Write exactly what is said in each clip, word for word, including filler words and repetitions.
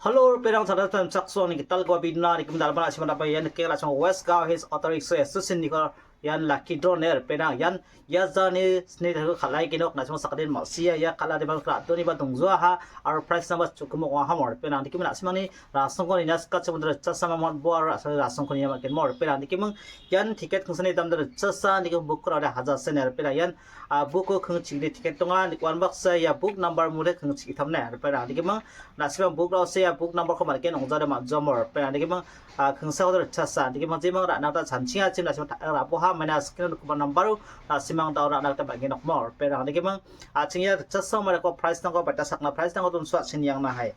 Hello, ripeng, salam, salam, chakso, ni gital gua bidna, ni gimin dalbana, siman apa, yan, ke, la, chong, West Garo Hills Auto Rickshaw Association, ni ko, yan, lucky draw, ne, ripeng, yan, ya, za, ni, sni, thago, khalai, kinok, na, siman, sakadin, ma, sia, ya, kala, di, bang, kla, to, ni, ba, dong, zua, ha, aro, price, number, chukumo, wa, ha, mo, ripeng, ni, gimin, na, siman, ni, rasong, ko, ni, nas, ka, chong, dra, cha, sama, mon, bo, aro, asa, rasong, ko, ni, ya, ma, ken, mo, ripeng, ni, gimin, yan, ticket, kungsani, dam, dra, cha, sa, ni, gimin, book, kora, da, haja, sen, ripeng, yan, a, book ko kengchikni ticket donga, wan baksa ia book number mure kengchik itamne, ripeng, dikemang, na·simang book rao se ia book number ko marken ong·jade ma·jamo, ripeng, dikemang, a, kengsa ko ritchasa, dikemang jemang ra·na gita chanchinga chim na·simang ta-, rapoha maina screen ko number na·simang dao ra·na gita bang·gen okmo, ripeng, dikemang, a, ching ia ritchasa mare ko price nangko bata sakna price nangko don suat sini yang na hai.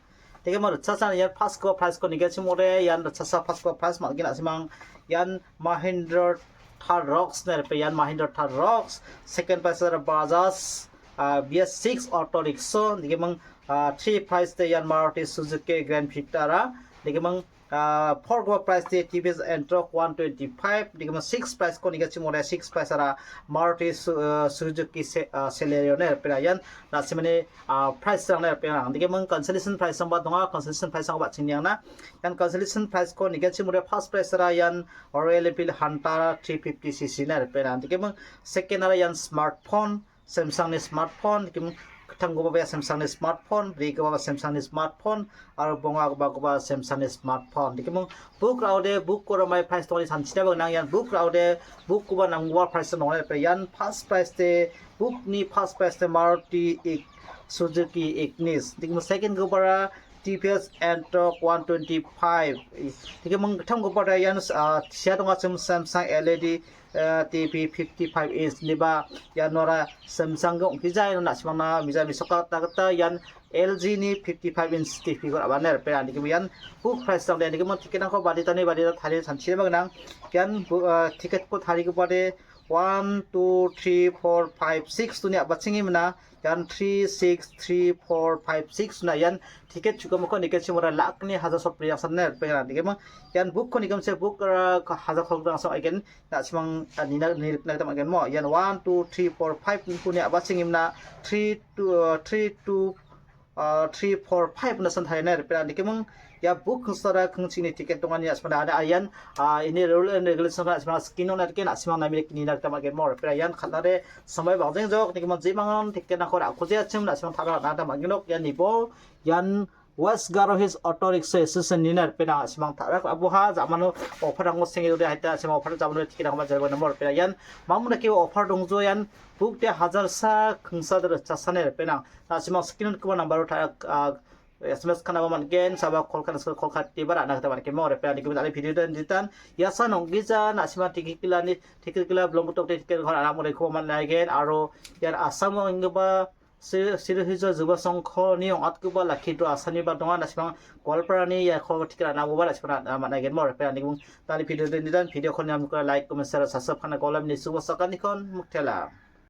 Dikemang ritchasa ian pasko price ko nigechim ore, ian ritchasa pasko price ma·gen na·simang, ian Mahindra Thar Roxx ne, ripeng, ian Mahindra Thar Roxx, second prize aro Bajaj, ah, B S six Auto Rickshaw, dikemang, ah, three prize te ian Maruti Suzuki Grand Vitara, dikemang, ah, four ko prize te T V S Ntorq one twenty-five, dikemang six prize ko nigechim ore six prize ara Maruti Su-, ah, Suzuki Se-, ah, Celerio ne, ripeng, ian na·simani, ah, prize rang ne, ripeng, dikemang consolation prize rangba donga, consolation prize rangba ching niang na, ian consolation prize ko nigechim ore first prize ara ian Royal Enfield Hunter three fifty C C na, ripeng, dikemang second ara ian smartphone, Samsung ni smartphone, dikemang, gittamgipa ba Samsung ni smartphone, brigipa ba Samsung ni smartphone, aro bongagipa Samsung ni smartphone. Dikemang, book rao de, book ko ramai price tongani sanchina ba gnang ian book rao de, book ko ba nanggipa price tongani, ripeng, ian first prize de, book ni first prize de Maruti Ig-, Suzuki Ignis. Dikemang second ko bara T V S Ntorq one twenty-five. Dikemang gittamgipa da ian, ah, sia donga chim Samsung L E D, ah, T V fifty-five inch niba ian nora Samsung gong pijai na·simangna mija misoka ta gita ian L G ni fifty-five inch T V ko ra·bana, ripeng, dikemang ian book price dang de, dikemang ticket nangko baditani badita tari sanchina ba gnang. Ian bu-, ah, ticket ko tarigipa de one, two, three, four, five, six tuni a·bachengimna. Ian three six three four five six na ian ticket chukamoko nigechim ora lakni hajar sopri yang sana, ripeng, dikemang. Ian book ko nigemse book ra hajar kolgrang rang song again na·simang, ah, nina, nirikna gita man·gen mo. Ian one, two, three, four, five tuni a·bachengimna three two, ah, three two, ah, three four five na san tariana, ripeng, dikemang. Ia book kengsara kengchikni ticket dongani na·simangna ada ian, ah, ini rule and regulation na·simang skin on again na·simang nami nina gita man·gen mo, ripeng, ian kal·ade samai bangjeng jok, dikemang jemang ticket nangko ra·kojachim na·simang tara na gita man·gen ok, ian nibo, ian West Garo Hills Auto Rickshaw Association nina, ripeng, na·simang tara aboha jamano offer rangko senge dode haita na·simang offer jamano ticket nangko ma jariba nomor, ripeng, ian mamung dake offer dongjo, ian book de hajar sa kengsa de ritchasane, ripeng, na·simang screen on ko number ta, ah, S M S kanaba man·gen, saba call kan, call kan tiba ra·na gita man·gen mo, ripeng, dikemang, ani video den ditan, iasa nonggija, na·simang ticket gilani, ticket gila belum betul ticket kan anak muda ko man·gen, aro ian Assam ong·gipa Sri, Sri Hija Juba Songkho ni ong·atgipa lucky draw asani ba donga, na·simang Goalpara ni iako ticket ra·na boba na·simang ra·na man·gen mo, ripeng, dikemang, ani video den ditan, video ko niam like, comment, share, subscribe kana golam ni subo sakan ikon muktela.